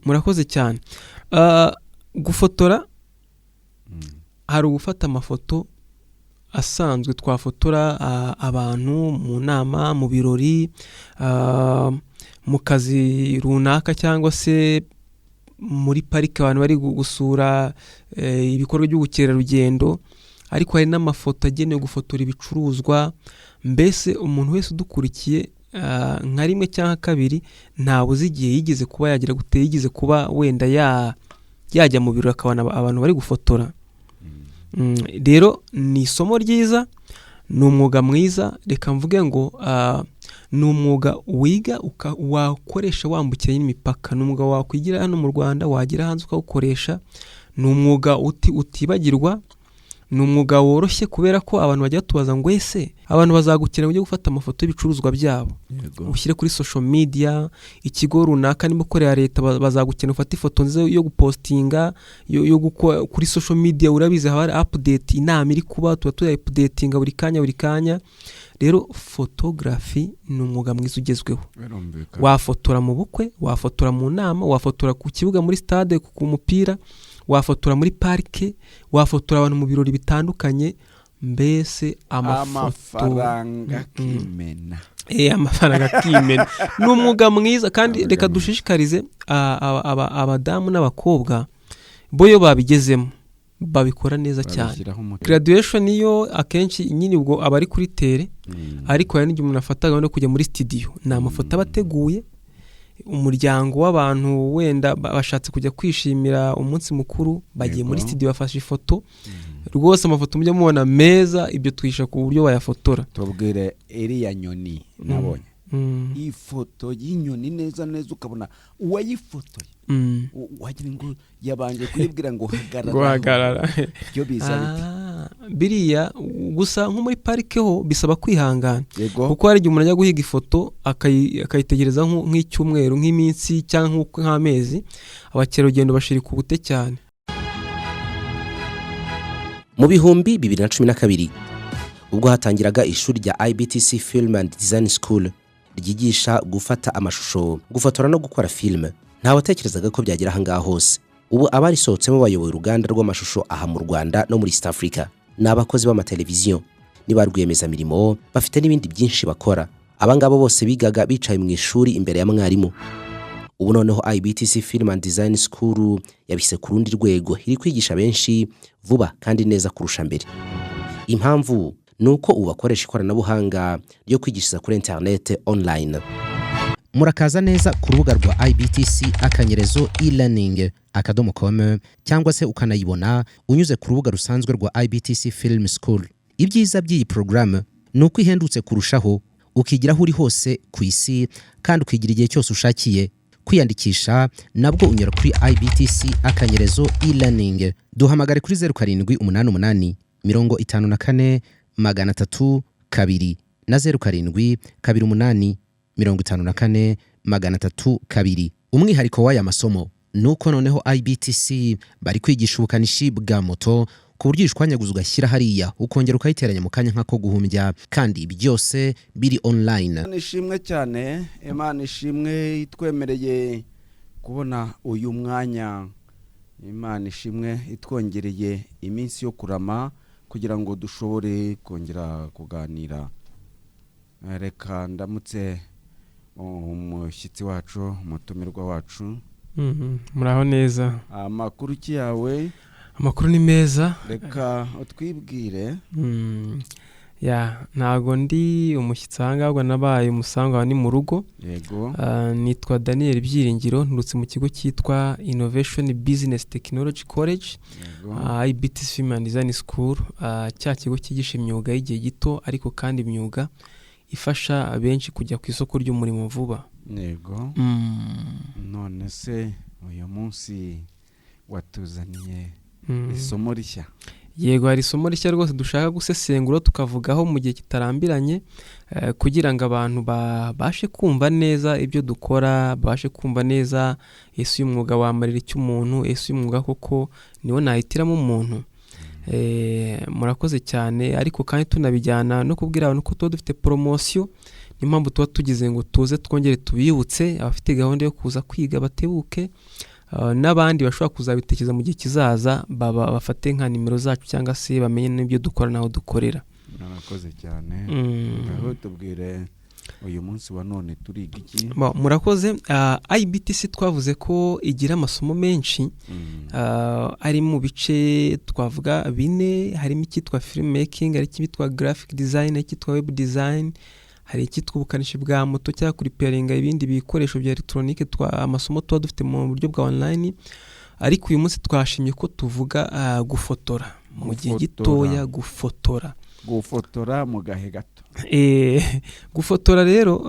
Murakoze cyane. Gufotora, hari ugufata amafoto asanzwe twafotora abantu mu nama, mu birori, mu kazi runaka, cyangwa se muri parike abantu bari gusura ibikorwa by'ubukerarugendo. Ariko hari n'amafoto agenewe gufotora ibicuruzwa. Mbese umuntu wese udukurikiye, nka rimwe cyangwa kabiri, ntawe uzi igihe yigeze kuba yagira gute, yigeze kuba wenda yajya mu biro akabona abantu bari gufotora. Rero ni isomo ryiza, ni umwuga mwiza. Reka mvuge ngo ni umwuga wiga wakoresha wambukiranya n'imipaka. Ni umwuga wakwigira hano mu Rwanda, wagera hanze ukawukoresha. Ni umwuga utibagirwa, ni umwuga woroshye, kubera ko abantu bajya batubaza ngo: "Ese abantu bazagukenera ujye gufata amafoto y'ibicuruzwa byabo, ushyire kuri social media?" Ikigo runaka, niba ukorera leta, bazagukenera ufate ifoto nziza yo gupostinga, yo kuri social media. Urabizi, haba hari update, inama iri kuba tuba tuyaupdatinga buri kanya, buri kanya. Rero photography ni umwuga mwiza ugezweho. Wafotora mu bukwe, wafotora mu nama, wafotora ku kibuga muri stade ku mupira, wafotora muri parike, wafotora abantu mu birori bitandukanye. Mbese amafoto Amafaranga akimena. Amafaranga akimena. Ni umwuga mwiza kandi Umwuga reka mwiza. dushishikarize abadamu n'abakobwa bo, iyo babigezemo babikora neza cyane. Babishyiraho umutima. Graduation yo akenshi nyine ubwo aba ari kuri terrain, ariko hari n'igihe umuntu afata gahunda yo kujya muri studio. Ni amafoto aba ateguye, umuryango w'abantu wenda bashatse kujya kwishimira umunsi mukuru, bagiye muri studio, bafashe ifoto. Rwose amafoto mujya mubona meza, ibyo twisha ku buryo bayafotora. Tubwire iriya nyoni nabonye, ifoto y'inyoni neza neza, ukabona uwayifotoye wagira ngo yabanje kuyibwira ngo hagarara. Guhagarara. Byo biza bite? Biriya gusa nko muri parike ho bisaba kwihangana, kuko hari igihe umuntu ajya guhiga ifoto akayitegereza nk'icyumweru, nk'iminsi cyangwa nk'amezi. Abakerarugendo bashirika ubute cyane. Mu 2012, ubwo hatangiraga ishuri rya IBTC Film and Design School ryigisha gufata amashusho, gufotora no gukora filime, ntawatekerezaga ko byagera ahangaha hose. Ubu abarisohotsemo bayoboye uruganda rw'amashusho aha mu Rwanda no muri East Africa, ni abakozi b'amateleviziyo, ni ba rwiyemezamirimo, bafite n'ibindi byinshi bakora. Abangaba bose bigaga bicaye mu ishuri imbere ya mwarimu. Ubu noneho IBTC Film and Design School yabishyize ku rundi rwego, iri kwigisha benshi vuba kandi neza kurusha mbere. Impamvu ni uko ubu bakoresha ikoranabuhanga ryo kwigishiriza kuri interinete, online. Murakaza neza ku rubuga rwa ibtc-elearning.com, cyangwa se ukanayibona unyuze ku rubuga rusanzwe rwa IBTC Film School. Ibyiza by'iyi porogaramu ni uko ihendutse kurushaho, ukigira aho uri hose ku isi kandi ukigira igihe cyose ushakiye. Kwiyandikisha nabwo unyura kuri ibtc-elearning. Duhamagare kuri 0788 54 302 na 0728 54 302. Umwihariko w'aya masomo ni uko noneho IBTC bari kwigisha ubukanishi bwa moto, ku buryo uyishwanyaguza ugashyira hariya, ukongera ukayiteranya mu kanya nk'ako guhumbya, kandi byose biri online. Imana ishimwe cyane, Imana ishimwe itwemereye kubona uyu mwanya. Imana ishimwe itwongereye iminsi yo kurama kugira ngo dushobore kongera kuganira. Reka ndamutse umushyitsi wacu, umutumirwa wacu. Muraho neza. Amakuru ki yawe? Amakuru ni meza. Reka utwibwire. Ya, ntago ndi umushyitsi aha ngaha, ahubwo nabaye umusangwa, ni mu rugo. Nitwa Daniel Byiringiro, nturutse mu kigo cyitwa Innovation Business Technology College, IBTC Film and Design School, cya kigo cyigisha imyuga y'igihe gito, ariko kandi imyuga ifasha benshi kujya ku isoko ry'umurimo vuba. None se uyu munsi watuzaniye isomo rishya? Yego, hari isomo rishya rwose dushaka gusesengura, tukavugaho mu gihe kitarambiranye, kugira ngo abantu babashe kumva neza ibyo dukora, babashe kumva neza: ese uyu mwuga wamarira icyo umuntu? Ese uyu mwuga koko niwo nahitiramo umuntu? Murakoze cyane. Ariko kandi tunabijyana no kubwira abantu ko tuba dufite poromosiyo. Niyo mpamvu tuba tugize ngo tuze twongere tubibutse abafite gahunda yo kuza kwiga batebuke. N'abandi bashobora kuzabitekereza mu gihe kizaza baba bafate nka nimero zacu cyangwa se bamenye n'ibyo dukora n'aho dukorera. Murakoze cyane. Ngaho tubwire, uyu munsi wa none turiga iki? Bon, murakoze. IBTC twavuze ko igira amasomo menshi ari mu bice twavuga bine. Harimo icyitwa film making, hari icyitwa graphic design, hari icyitwa web design, hari icyitwa ubukanishi bwa moto cyangwa kurepairinga ibindi bikoresho bya elegitoronike, amasomo tuba dufite mu buryo bwa online. Ariko uyu munsi twashimye ko tuvuga gufotora mu gihe Gufotora. gitoya, gufotora. Gufotora mu gahe gato. Gufotora rero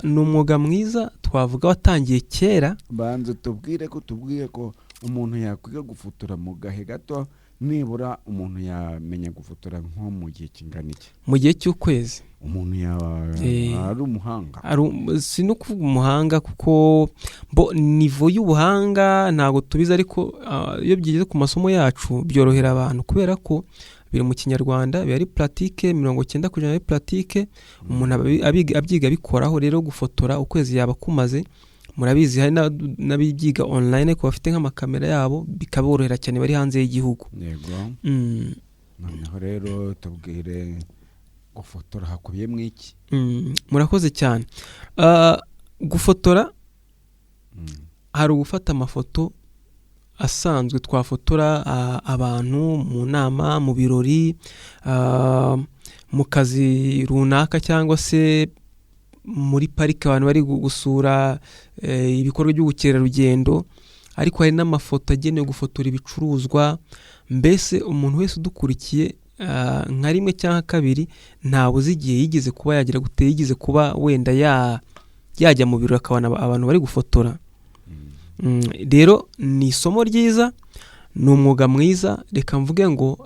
ni umwuga mwiza twavuga watangiye kera. Banza tubwire ko umuntu yakwiga gufotora mu gahe gato, nibura umuntu yamenya gufotora nko mu gihe kingana iki? Mu gihe cy'ukwezi. Umuntu yaba ari umuhanga? Si no kuvuga umuhanga, kuko bo niveau y'ubuhanga ntabwo tubizi, ariko iyo byigeze ku masomo yacu byorohera abantu kubera ko biri mu Kinyarwanda, biba ari pratique, 90% ari pratique, umuntu aba abyiga abikoraho. Rero gufotora ukwezi yaba kumaze. Murabizi, hari n'abibyiga online ariko bafite nk'amakamera yabo, bikaborohera cyane bari hanze y'igihugu. Yego. Noneho rero tubwire, gufotora hakubiyemo iki? Murakoze cyane. Gufotora hari ugufata amafoto asanzwe twafotora abantu mu nama, mu birori, mu kazi runaka cyangwa se muri parike abantu bari gusura ibikorwa by'ubukerarugendo. Ariko hari n'amafoto agenewe gufotora ibicuruzwa. Mbese umuntu wese udukurikiye, nka rimwe cyangwa kabiri ntawe uzi igihe yigeze kuba yagira gute, yigeze kuba wenda yajya mu biro akabona abantu bari gufotora. Rero ni isomo ryiza, ni umwuga mwiza. Reka mvuge ngo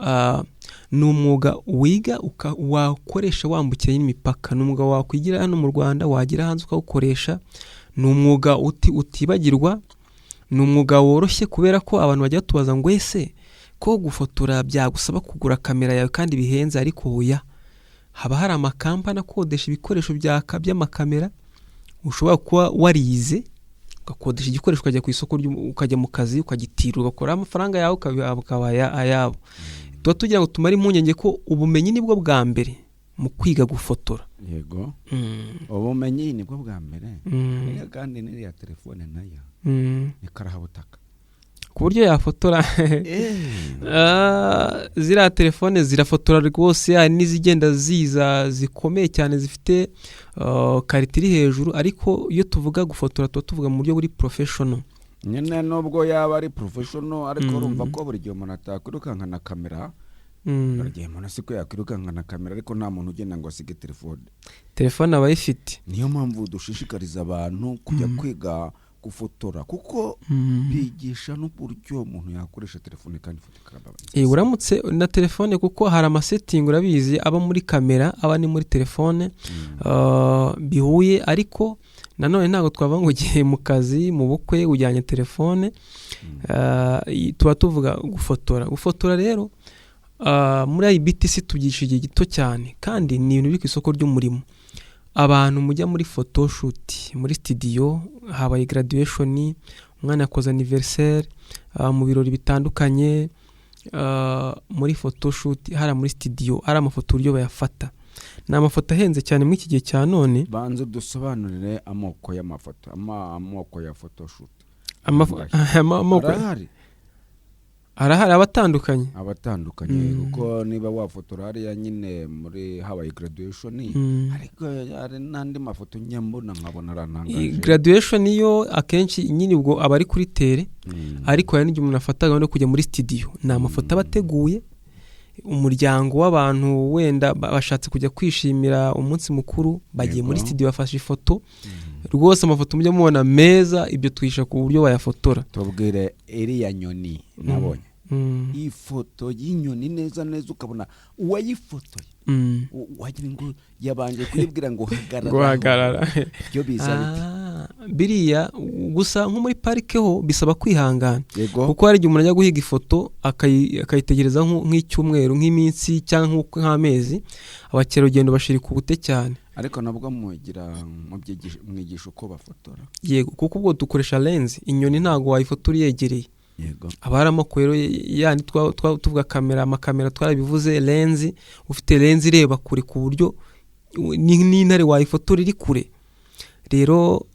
ni umwuga wiga wakoresha wambukiranya imipaka, ni umwuga wakwigira hano mu Rwanda, wagira hanze ukawukoresha. Ni umwuga utibagirwa, ni umwuga woroshye, kubera ko abantu bajya batubaza ngo: "Ese ko gufotora byagusaba kugura kamera yawe kandi bihenze?" Ariko oya, haba hari amakampani akodesha ibikoresho by'amakamera. Ushobora kuba warize, ugakodesha igikoresho, ukajya ku isoko, ukajya mu kazi, ukagitira, ugakora amafaranga yawe akaba ayabo. Tuba tugira ngo tumare impungenge ko ubumenyi nibwo bwa mbere mu kwiga gufotora. Yego, ubumenyi nibwo bwa mbere. Kandi n'iriya telefone nayo ni karahabutaka. Ku buryo yafotora. Ziriya telefone zirafotora rwose, hari n'izigenda ziza zikomeye cyane zifite qualité iri hejuru. Ariko iyo tuvuga gufotora tuba tuvuga mu buryo buri professional. Nyine nubwo yaba ari professional, ariko urumva ko buri gihe umuntu atakwirukanka na kamera. Buri gihe umuntu siko yakwirukanka na kamera, ariko nta muntu ugenda ngo asige telefone. Telefone aba ayifite. Niyo mpamvu dushishikariza abantu kujya kwiga gufotora, kuko bigisha n'uburyo umuntu yakoresha telefone kandi ifoto ikaba nziza. Uramutse na telefone, kuko hari amasettings urabizi aba muri kamera, aba ni muri telefone bihuye. Ariko nanone ntabwo twavuga ngo ugiye mu kazi, mu bukwe, ujyanye telefone. Tuba tuvuga gufotora. Gufotora rero muri IBTC tubyisha igihe gito cyane, kandi ni ibintu biri ku isoko ry'umurimo. Abantu mujya muri photoshoot, muri studio, habaye graduation, umwana yakoze anniversaire, mu birori bitandukanye, muri photoshoot hariya muri studio, ari amafoto uburyo bayafata, ni amafoto ahenze cyane muri iki gihe cya none. Banza dusobanurire amoko y'amafoto, amoko ya photoshoot. Amoko Arahari. Arahari, aba atandukanye. Abatandukanye. Kuko niba wafotora hariya nyine muri habaye graduation, ariko hari n'andi mafoto nyambona nkabona arantangaje. Graduation yo akenshi nyine ubwo aba ari kuri terrain, ariko hari n'igihe umuntu afata gahunda yo kujya muri studio. Ni amafoto aba ateguye, umuryango w'abantu wenda bashatse kujya kwishimira umunsi mukuru, bagiye muri studio, bafashe ifoto. Rwose amafoto mujya mubona meza, ibyo twisha ku buryo bayafotora. Tubwire iriya nyoni nabonye, ifoto y'inyoni neza neza ukabona uwayifotoye wagira ngo yabanje kuyibwira ngo hagarara. Guhagarara. Byo biza bite? Biriya gusa nko muri parike ho bisaba kwihangana, kuko hari igihe umuntu ajya guhiga ifoto akayitegereza nk'icyumweru, nk'iminsi cyangwa nk'amezi. Abakerarugendo bashirika ubute cyane. Ariko nabwo mugira mwigisha uko bafotora? Yego, kuko ubwo dukoresha lens. Inyoni ntabwo wayifotora uyegereye. Haba hari amoko rero yandi tuvuga kamera, amakamera twarabivuze, lens, ufite lens ireba kure ku buryo n'intare wayifotora iri kure. Rero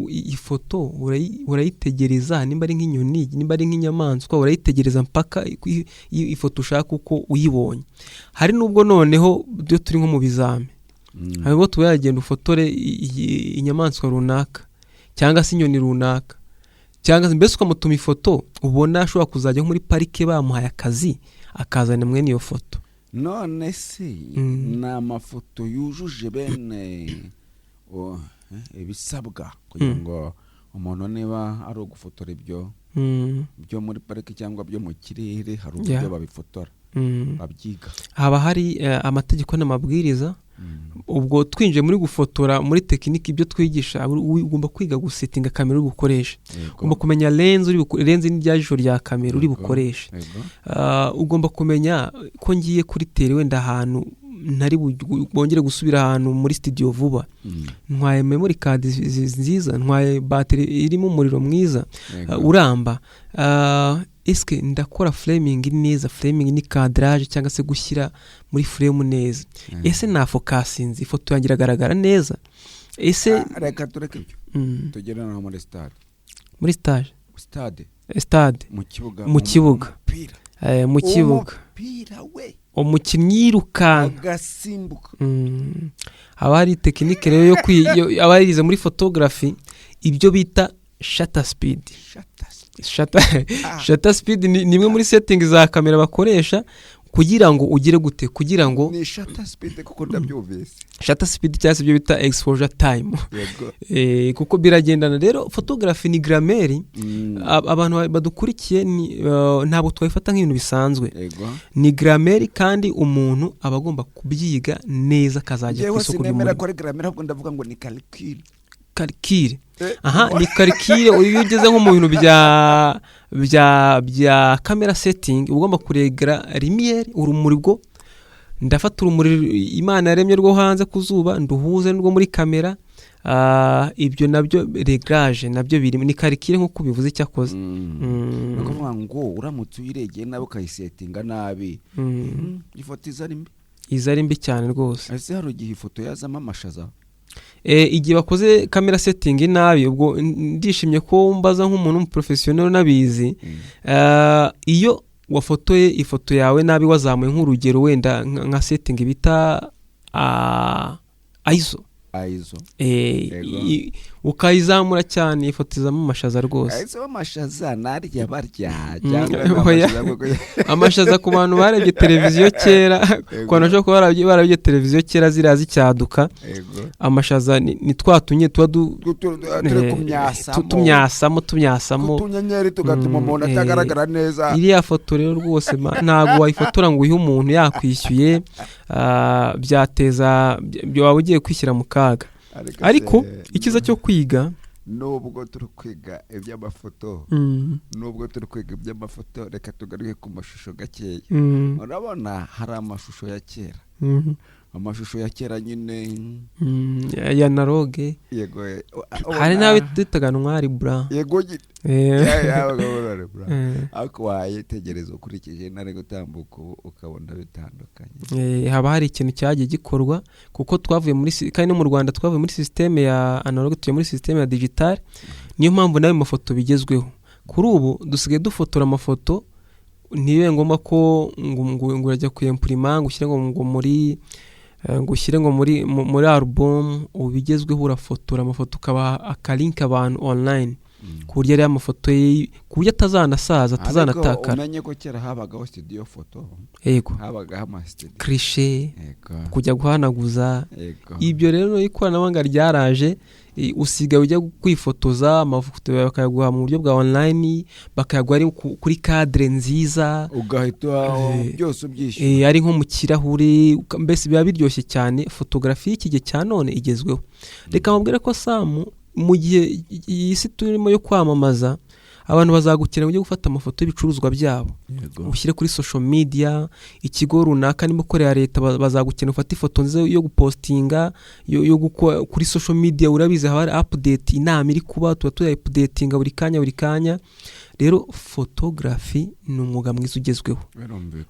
ifoto urayitegereza, nimba ari nk'inyoni, nimba ari nk'inyamaswa, urayitegereza mpaka ifoto ushaka uko uyibonye. Hari n'ubwo noneho iyo turi nko mu bizami, hari ubwo tuba yagenda ufotore inyamaswa runaka cyangwa se inyoni runaka, cyangwa se mbese ukamutuma ifoto ubona ashobora kuzajya nko muri parike bamuhaye akazi, akazana mwene iyo foto. None se ni amafoto yujuje bene ibisabwa kugira ngo umuntu, niba ari ugufotora ibyo byo muri pariki cyangwa byo mu kirere, hari uburyo babifotora, babyiga? Haba hari amategeko n'amabwiriza. Ubwo twinjiye muri gufotora, muri tekiniki, ibyo twigisha, ugomba kwiga gusetinga kamera uri bukoreshe. Ugomba kumenya lens lens ni rya jisho rya kamera uri bukoreshe. Ugomba kumenya ko ngiye kuri terrain, wenda ahantu ntari bongere gusubira ahantu muri studio vuba, ntwaye memory card nziza, ntwaye bateri irimo umuriro mwiza, uramba. Eske ndakora framing neza? Framing ni cadrage cyangwa se gushyira muri frame neza. Ese nafokasinze, ifoto yanjye iragaragara neza? Ese Ah, reka tureke ibyo, tugere noneho muri stade. Muri stage? Stade. Stade. Mu kibuga. Mu kibuga. Umupira. Mu kibuga. Umupira we. Umukinnyi yirukanka. Agasimbuka. Haba hari tekinike rero aba yarize muri photography, ibyo bita shutter speed. Shutter. Shutter speed ni imwe muri setting za kamera bakoresha kugira ngo ugire gute, kugira ngo Ni shutter speed kuko ndabyumvise. Shutter speed cyangwa se ibyo bita exposure time. Kuko biragendana. Rero photography ni grammaire. Abantu badukurikiye ntabwo twabifata nk'ibintu bisanzwe. Ni grammaire, kandi umuntu aba agomba kubyiga neza akazajya ku Njyewe isoko sinemera ry'umurimo. ko ari grammaire, ahubwo ndavuga ngo ni calcul. Calcul. Aha ni calcul. Iyo ugeze nko mu bintu bya camera setting, uba ugomba kuregera lumière, urumuri. Bwo ndafata urumuri Imana yaremye rwo hanze ku zuba, nduhuze n'urwo muri kamera. Ibyo nabyo réglage nabyo birimo, ni calcul nk'uko ubivuze icyakoze. Ni ukuvuga ngo uramutse uyiregeye nabi, ukayisetinga nabi, ifoto iza ari mbi. Iza ari mbi cyane rwose. Ese hari igihe ifoto yazamo amashaza? Igihe bakoze camera setting nabi. Ubwo ndishimye ko mbaza nk'umuntu w'umuprofesiyoneri unabizi. Iyo wafotoye ifoto yawe nabi, wazamuye nk'urugero wenda nka setting bita ISO, ISO. Ukayizamura cyane, ifoto izamo amashaza rwose. ISO, amashaza narya barya cyangwa Oya. amashaza Amashaza ku bantu barebye televiziyo kera, ku bantu bashobora kuba barabye televiziyo kera ziriya zicyaduka, amashaza ni twa tunye tuba Turi kumyasamo. Tumyasamo, tumyasamo. Utunyenyeri tugatuma umuntu atagaragara neza. Iriya foto rero rwose ntabwo wayifotora ngo uyihe umuntu yakwishyuye, byateza waba ugiye kwishyira mu kaga. Ariko icyiza cyo kwiga Nubwo turi kwiga iby'amafoto, nubwo turi kwiga iby'amafoto, reka tugaruke ku mashusho gakeya. Urabona hari amashusho ya kera, amashusho ya kera nyine. Ya analogue. Yego. Hari n'ayo twitaga noir blanc. Yego nyine. Yabaga noir blanc. Ariko wayitegereza ukurikije intare gutambuka ubu, ukabona bitandukanye. Haba hari ikintu cyagiye gikorwa, kuko twavuye muri kandi no mu Rwanda twavuye muri système ya analogue tujya muri système ya digital. Niyo mpamvu n'ayo mafoto bigezweho. Kuri ubu dusigaye dufotora amafoto, ntibibe ngombwa ko ngo urajya kuyempurima, ngo ushyire ngo muri ngo ushyire ngo muri album. Ubu bigezweho, urafotora amafoto ukabaha akalinki abantu online, ku buryo ariya mafoto ye, ku buryo atazanasaza, Ariko atazanatakara. umenye ko kera habagaho studio photo. Yego. Habagaho amasitudiyo. Cliché, kujya guhanaguza. Ibyo rero ikoranabuhanga ryaraje, usigaye ujya kwifotoza amafoto yawe bakayaguha mu buryo bwa online, bakayaguha ari kuri cadre nziza. Ugahita byose ubyishyura. Ari nko mu kirahure, mbese biba biryoshye cyane. Photographie y'iki gihe cya none igezweho. Reka mubwire ko Samu, mu gihe iyi si turimo yo kwamamaza Abantu bazagukenera ujye gufata amafoto y'ibicuruzwa byabo, ushyire kuri social media. Ikigo runaka niba ukorera leta, bazagukenera ufate ifoto nziza yo gupostinga, yo kuri social media. Urabizi, haba hari update, inama iri kuba tuba tuyaupdatinga buri kanya buri kanya. Rero photography ni umwuga mwiza ugezweho.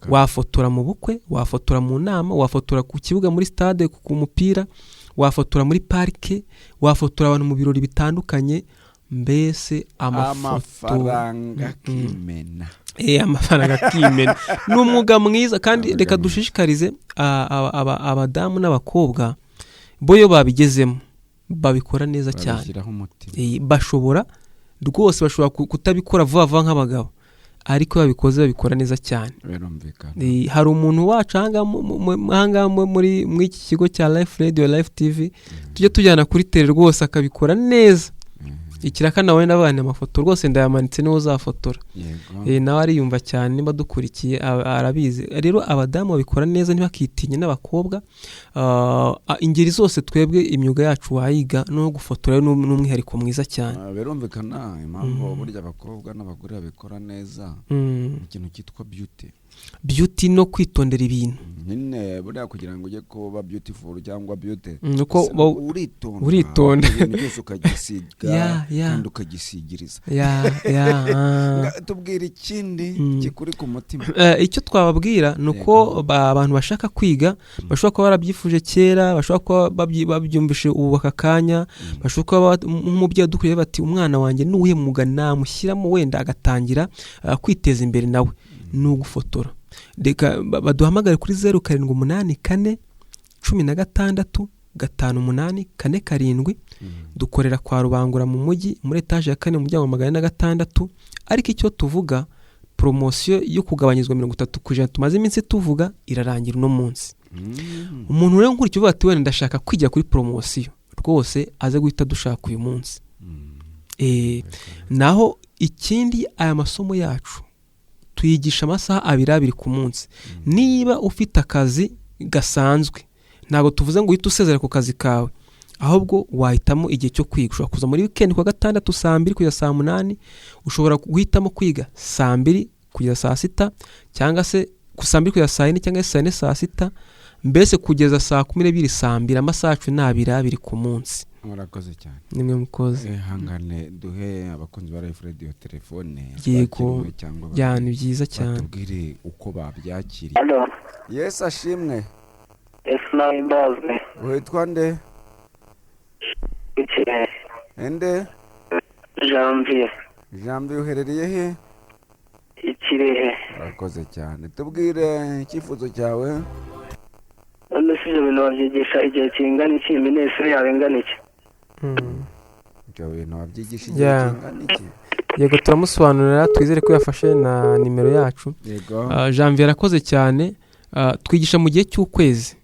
Wafotora mu bukwe, wafotora mu nama, wafotora ku kibuga muri stade ku mupira, wafotora muri parike, wafotora abantu mu birori bitandukanye, mbese amafoto. Amafaranga akimena. Amafaranga akimena. Ni umwuga mwiza kandi reka dushishikarize abadamu n'abakobwa bo, iyo babigezemo babikora neza cyane. Babishyiraho umutima. Bashobora rwose, bashobora kutabikora vuba vuba nk'abagabo, ariko iyo babikoze babikora neza cyane. Hari umuntu wacu ahangaha ahangaha muri iki kigo cya Life Radio, Life TV, tujya tujyana kuri tele rwose akabikora neza. Ikiraka nawe n'abana amafoto rwose ndayamanitse, niwe uzafotora. Nawe ariyumva cyane, niba dukurikiye arabizi. Rero abadamu babikora neza, ntibakitinye, n'abakobwa. Ingeri zose, twebwe imyuga yacu wayiga, no gufotora rero ni umwihariko mwiza cyane. Birumvikana impamvu burya abakobwa n'abagore babikora neza, ikintu cyitwa beauty. Beauty no kwitondera ibintu. Nyine buriya kugira ngo ujye kuba beautiful cyangwa beauty, uko uritonda. Uritonda. Ibintu byose ukagisiga Ya. kandi ukagisigiriza. Ya. Tubwira ikindi kikuri ku mutima. Icyo twababwira ni uko abantu bashaka kwiga bashobora kuba barabyifuje kera, bashobora kuba babyumvishe ubu aka kanya, bashobora kuba nk'umubyeyi udukuriye bati: "Umwana wanjye ni uwuhe mwuga namushyiramo wenda agatangira kwiteza imbere nawe?" Ni ugufotora. Reka baduhamagare kuri 0784 16 58 47. Dukorera kwa Rubangura mu mujyi, muri etaje ya kane, mu muryango wa 406. Ariko icyo tuvuga, poromosiyo yo kugabanyirizwa 30% tumaze iminsi tuvuga irarangira uno munsi. Umuntu rero nkurikiye uvuga ati: "Wenda ndashaka kwigira kuri poromosiyo", rwose aze guhita dushaka uyu munsi. Naho ikindi, aya masomo yacu tuyigisha amasaha abiri abiri ku munsi. Niba ufite akazi gasanzwe, ntabwo tuvuze ngo uhite usezera ku kazi kawe, ahubwo wahitamo igihe cyo kwiga. Ushobora kuza muri wikendi kuwa gatandatu saa 2 kugeza saa 8, ushobora guhitamo kwiga saa 2 kugeza saa 6, cyangwa se ku saa 2 kugeza saa 4, cyangwa se saa 4 saa 6, mbese kugeza saa 12, saa 2. Amasaha yacu ni abiri abiri ku munsi. Murakoze cyane. Nimwe mukozi. Hangane duhe abakunzi ba Life Radio telefone Yego. bakiriwe cyangwa Ya, ni byiza cyane. batubwire uko babyakiriye. Halo, Yesu ashimwe. Yesu nawe imbazwe. Witwa nde? Bukeye. Ende? Janvier. Jambo, uherereye he? Ikirehe. Urakoze cyane, tubwire icyifuzo cyawe. None se ibyo bintu babyigisha igihe kingana iki? Minisitiri yawe ingana iki? Ibyo bintu wabyigisha igihe kingana iki? Yego, turamusobanurira. Twizere ko yafashe na nimero yacu. Yego. Janvier arakoze cyane. Twigisha mu gihe cy'ukwezi.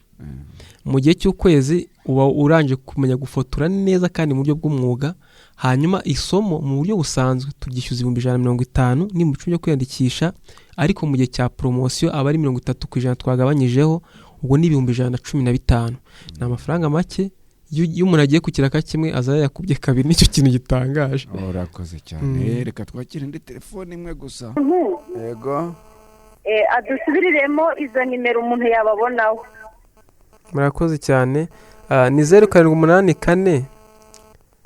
Mu gihe cy'ukwezi uba urangije kumenya gufotora neza kandi mu buryo bw'umwuga. Hanyuma isomo mu buryo busanzwe turyishyuza 150,000 n'10,000 byo kwiyandikisha, ariko mu gihe cya poromosiyo aba ari 30% twagabanyijeho, ubwo ni 115,000. Ni amafaranga make. Iyo umuntu agiye ku kiraka kimwe aza yayakubye kabiri, nicyo kintu gitangaje. Urakoze cyane. Reka twakire indi telefone imwe gusa. Yego. Adusubiriremo izo nimero umuntu yababonaho. Murakoze cyane. Ni 0784.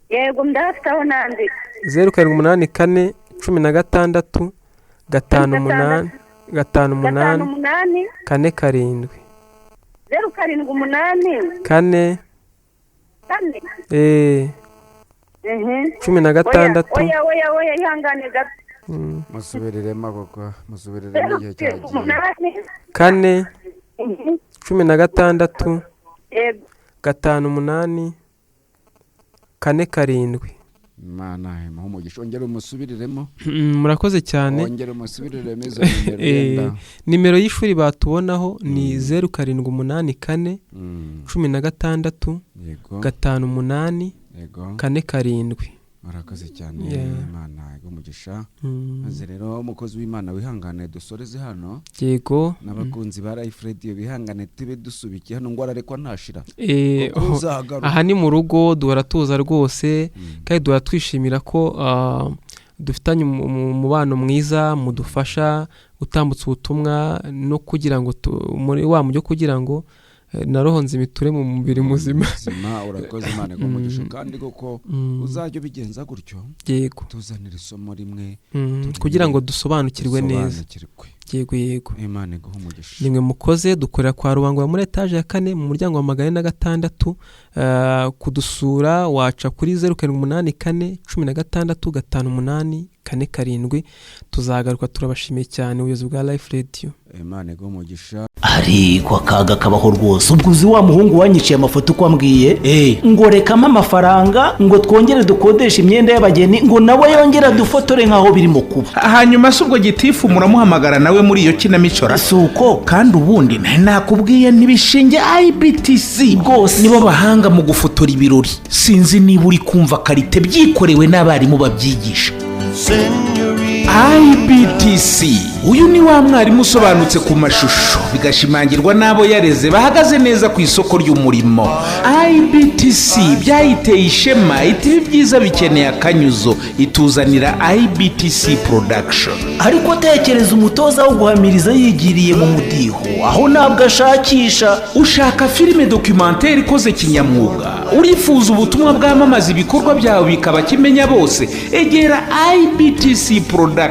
Yego, ndahafite aho nandika. 0784 16 58 58 58. 47. 078 4. 4. 16. Oya oya oya, ihangane gato. Musubiriremo koko, musubiriremo Zeru igihe cyagiye. 8. 4, 16, Yego. 58, 47. Imana imuhe umugisha, ongera umusubiriremo. Murakoze cyane. Ongera umusubiriremo izo nimero yenda. Nimero y'ishuri batubonaho ni 0784 16 58 47. Murakoze cyane. Imana iguhe umugisha. Maze rero umukozi w'Imana wihangane dusoreze hano. Yego. N'abakunzi ba Life Radio bihangane tube dusubikiye hano, ngo ararekwa ntashira kuko uzagaruka. Aha ni mu rugo, duhora tuza rwose kandi duhora twishimira ko Dufitanye umubano mwiza, mudufasha gutambutsa ubutumwa no kugira ngo muri wa mujyo, kugira ngo na roho nzima iture mu mubiri muzima. Muzima. Urakoze, Imana iguhe umugisha. Kandi koko uzajya ubigenza gutyo, tuzanira isomo rimwe, Kugira ngo dusobanukirwe neza. Dusobanukirwe. Yego. Imana iguhe umugisha. Nimwe mukoze. Dukorera kwa Rubangura muri etaje ya kane, mu muryango wa 406. Kudusura waca kuri 0784 16 58 47. Tuzagaruka. Turabashimiye cyane, ubuyobozi bwa Life Radio. Imana iguhe umugisha. Ariko akaga kabaho rwose. Ubwo uzi wa muhungu wanyiciye amafoto uko ambwiye ngo rekamo amafaranga ngo twongere dukodeshe imyenda y'abageni, ngo nawe yongere adufotore nk'aho birimo kuba? Hanyuma se ubwo gitifu muramuhamagara nawe muri iyo kinamico ra? Si uko. Kandi ubundi nari nakubwiye ntibishinge IBTC Rwose. Nibo bahanga mu gufotora ibirori. Sinzi niba uri kumva qualité, byikorewe n'abarimu babyigisha. IBTC, uyu ni wa mwarimu usobanutse ku mashusho, bigashimangirwa n'abo yareze bahagaze neza ku isoko ry'umurimo. IBTC byayiteye ishema, iti ibi byiza bikeneye akanyuzo, ituzanira IBTC Production. Ariko tekereza umutoza wo guhamiriza yigiriye mu mudiho, aho ntabwo ashakisha. Ushaka filime documentaire ikoze kinyamwuga, urifuza ubutumwa bwamamaza ibikorwa byawe bikaba kimenya bose, egera IBTC Production.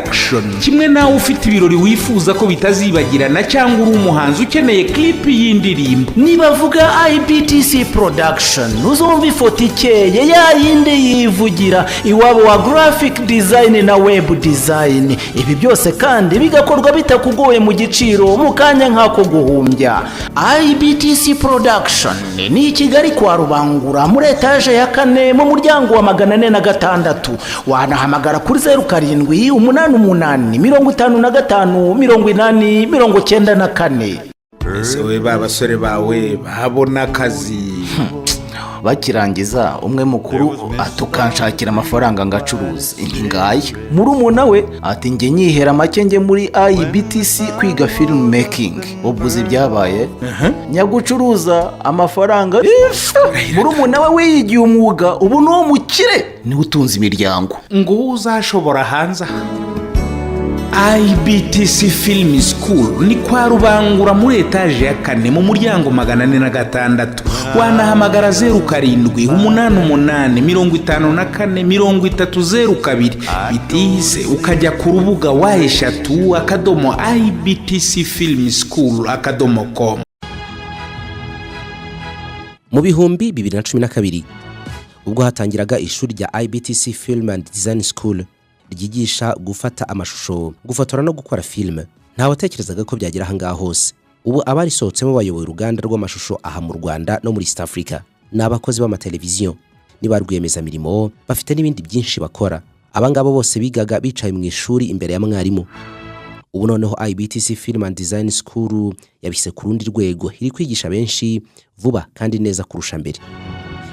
Kimwe nawe ufite ibirori wifuza ko bitazibagirana, cyangwa uri umuhanzi ukeneye clip y'indirimbo. Nibavuga IBTC Production, uzumva ifoto ikeye ya yindi yivugira. Iwabo wa graphic design na web design. Ibi byose kandi bigakorwa bitakugoye, mu giciro, mu kanya nk'ako guhumbya. IBTC Production ni i Kigali kwa Rubangura, muri etaje ya kane, mu muryango wa 406. Wanahamagara kuri 0788 55 80 94. Ese we, ba basore bawe babona akazi? Bakirangiza, umwe mukuru atukanshakira amafaranga ngacuruza, inti ngaya. Murumuna we ati njye nyihera make, njye muri IBTC kwiga film making. Ubwo uzi ibyabaye? Nyagucuruza amafaranga, murumuna we wiyigiye umwuga, ubu ni uwo mukire, niwe utunze imiryango. Ngo uwo uzashobora hanze aha. IBTC Film School ni kwa Rubangura, muri etaje ya kane, mu muryango 406. Wanahamagara 0788 54 30 02. Bitihise ukajya ku rubuga www.ibtcfilmschool.com. Mu 2012, ubwo hatangiraga ishuri rya IBTC Film and Design School ryigisha gufata amashusho, gufotora no gukora filime, ntawatekerezaga ko byagera ahangaha hose. Ubu abarisohotsemo bayoboye uruganda rw'amashusho aha mu Rwanda no muri East Africa, ni abakozi b'amateleviziyo, ni ba rwiyemezamirimo, bafite n'ibindi byinshi bakora. Abangaba bose bigaga bicaye mu ishuri imbere ya mwarimu. Ubu noneho IBTC Film and Design School yabishyize ku rundi rwego, iri kwigisha benshi vuba kandi neza kurusha mbere.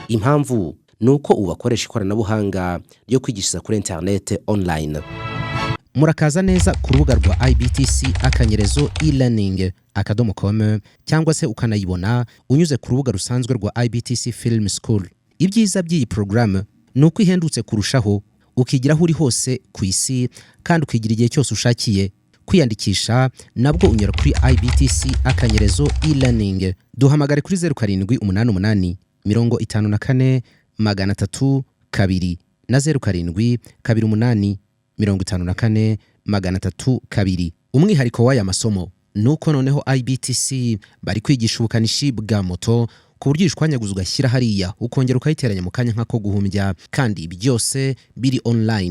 Impamvu ni uko ubu bakoresha ikoranabuhanga ryo kwigishiriza kuri interinete, online. Murakaza neza ku rubuga rwa ibtc-elearning.com, cyangwa se ukanayibona unyuze ku rubuga rusanzwe rwa IBTC Film School. Ibyiza by'iyi porogaramu ni uko ihendutse kurushaho, ukigira aho uri hose ku isi kandi ukigira igihe cyose ushakiye. Kwiyandikisha nabwo unyura kuri ibtc-elearning. Duhamagare kuri 0788 54 302 na 0728 54 302. Umwihariko w'aya masomo ni uko noneho IBTC bari kwigisha ubukanishi bwa moto, ku buryo uyishwanyaguza ugashyira hariya, ukongera ukayiteranya mu kanya nk'ako guhumbya, kandi byose biri online.